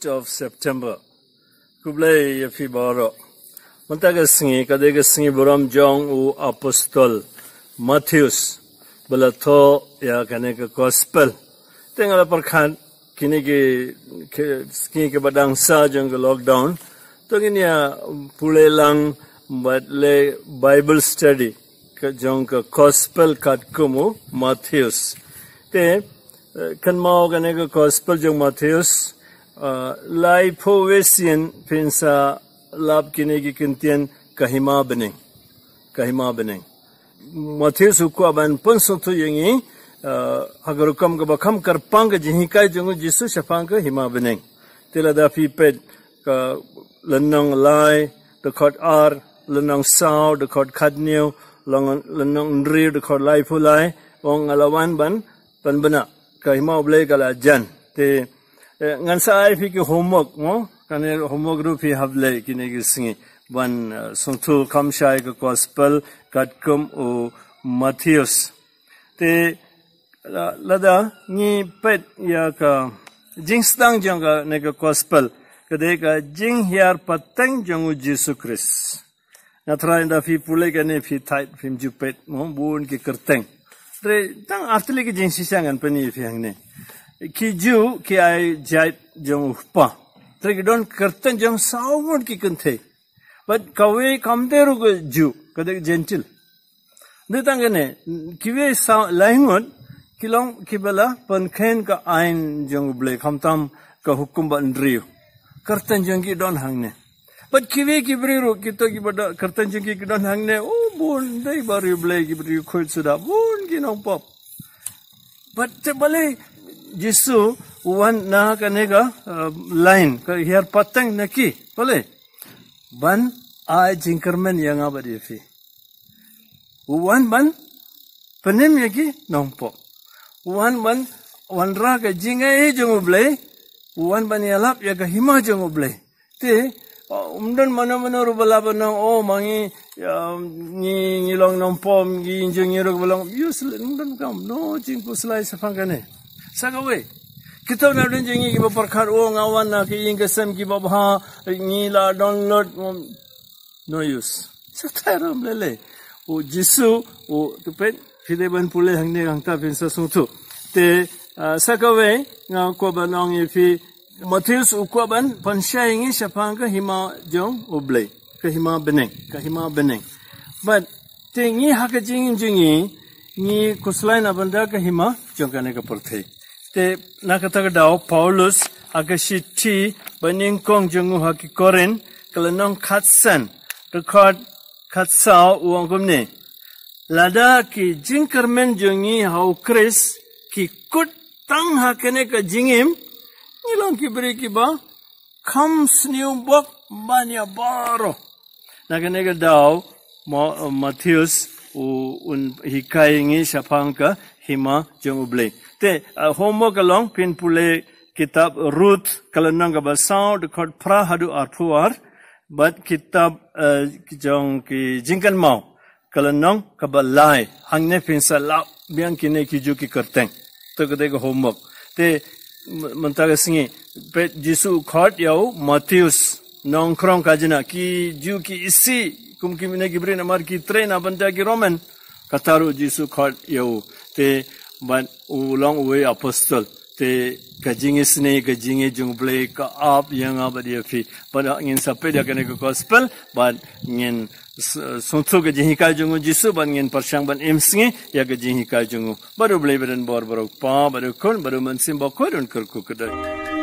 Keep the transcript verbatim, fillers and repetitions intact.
of September. Khublei ïa phi baroh. Mynta ka sngi ka dei ka sngi burom jong u apostol Matheus ba la thoh ïa kane ka gospel. Te nga la pyrkhat kine ki, ki sngi kiba dang sah jong ka lockdown, to ngin ïa pule lang bad leh Bible study ka jong ka gospel katkum u Matheus. Te, eh, kynmaw kane ka gospel jong Matheus, eh, laiphew wei sien phin sa lap kine ki kyntien ka hima bneng. Ka hima bneng. Matheus u kwah ban pynsngewthuh ïa ngi, eh, ha ka rukom kaba kham kyrpang ka jinghikai jong u Jisu shaphang ka hima bneng. Te lada phi peit ka lynnong lai, dkhot ar, lynnong saw, dkhot khathynñiew, lynnong hynriew, dkhot laiphew lai, u ong nga la wan ban, ban bna ka hima u Blei ka la jan. Te, eh, ngan sa ai phi ki homework mo, kane homework ruh phi hap leh kine ki sngi ban, eh, sngewthuh kham shai ka gospel katkum u Matheus. Te, la-, lada ngi peit ïa ka jingsdang jong kane ka gospel, ka dei ka jinghiar pateng jong u Jisu Khrist. Nga trai nda phi pule kane phi thait phim ju peit mo bun ki kyrteng. Te tang artylli ki jingshisha ngan pyni phi hangne. Ki Jiw ki ai jait jong u kpa. Te ki don kyrteng jong saw ngut ki kynthei. Bad kawei kam dei ruh ka Jiw, ka dei Gentil. Dei tang kane, kiwei saw lai ngut ki long kiba la pynkhein ka aiñ jong u Blei, khamtam ka hukum ba hynriew. Kyrteng jong ki don hangne. Bad kiwei ki briew ruh, kito kiba da kyrteng jong ki ki don hangne, oh bun dei ba riewblei, ki briew khuid suda, bun ki nongpop. Bad te balei Jisu u wan na kane ka, eh, line, ka hiar pateng na ki, balei? Ban ai jingkyrmen ïa nga bad ïa phi. U wan ban pynim ïa ki nongpop. U wan ban wanrah ka jingaiei jong u Blei. U wan ban ïalap ïa ka hima jong u Blei. Te, oh, ym don mano mano ruh ba lah ban ong, oh, ma ngi, ïa, ngi, ngi long nongpop, ngi jong ngi ruh ba long, useless, ym don kam, no jingkhuslai shaphang kane. Sa kawei. Kito na don jong ngi kiba pyrkhat, oh, nga wan na ki ïing ki sem kiba bha, ngi la download, um, no use. Sa tai rum lele. U Jisu, u, to peit, phi dei ban pule hangne hangta phin sa sngewthuh. Te, ah, sa kawei, nga kwah ban ong ïa phi, Matheus u kwah ban pynshai ïa ngi shaphang ka hima jong u Blei. Ka hima bneng, ka hima bneng. Bad te ngi ha ka jingim jong ngi, ngi khuslai na bynta ka hima jong kane ka pyrthei. Te na kata ka daw Paulus ha ka shithi banyngkong jong u ha ki Korinth, ka lynnong khatsan, dkhot khatsaw u ong kumne. Lada ki jingkyrmen jong ngi ha u Khrist ki kut tang ha kane ka jingim, ngi long ki briew kiba kham sniew bok ban ïa baroh. Na kane ka daw, Ma-, Matheus u, un hikai ngi shaphang ka hima jong u Blei. Te, uh, homework ka long phin pule kitab Ruth ka lynnong kaba saw dkhot phra haduh arphew ar, bad kitab, uh, jong ki Jingkynmaw ka lynnong kaba lai. Hangne phin sa lap biang kine ki Jiw ki kyrteng. To ka dei ka homework. Te m-, mynta ka sngi, peit Jisu u khot ïa u Matheus, nongkhrong khajna, ki Jiw ki isih, kum kine ki briew namar ki trei na bynta ki Roman. Kata ruh Jisu u khot ïa u. Te bad u long uwei apostol. Te ka jingisynei, ka jingïeit jong u Blei ka ap ïa nga bad ïa phi. Bad ngin sa peit ïa kane ka gospel, bad ngin s-, sngewthuh ka jinghikai jong u Jisu, bad ngin pyrshang ban im sngi ïa ka jinghikai jong u. Bad u Blei ba don bor, bad u Kpa, bad u Khun, bad u Mynsiem Bakhuid un kyrkhu kyrdoh.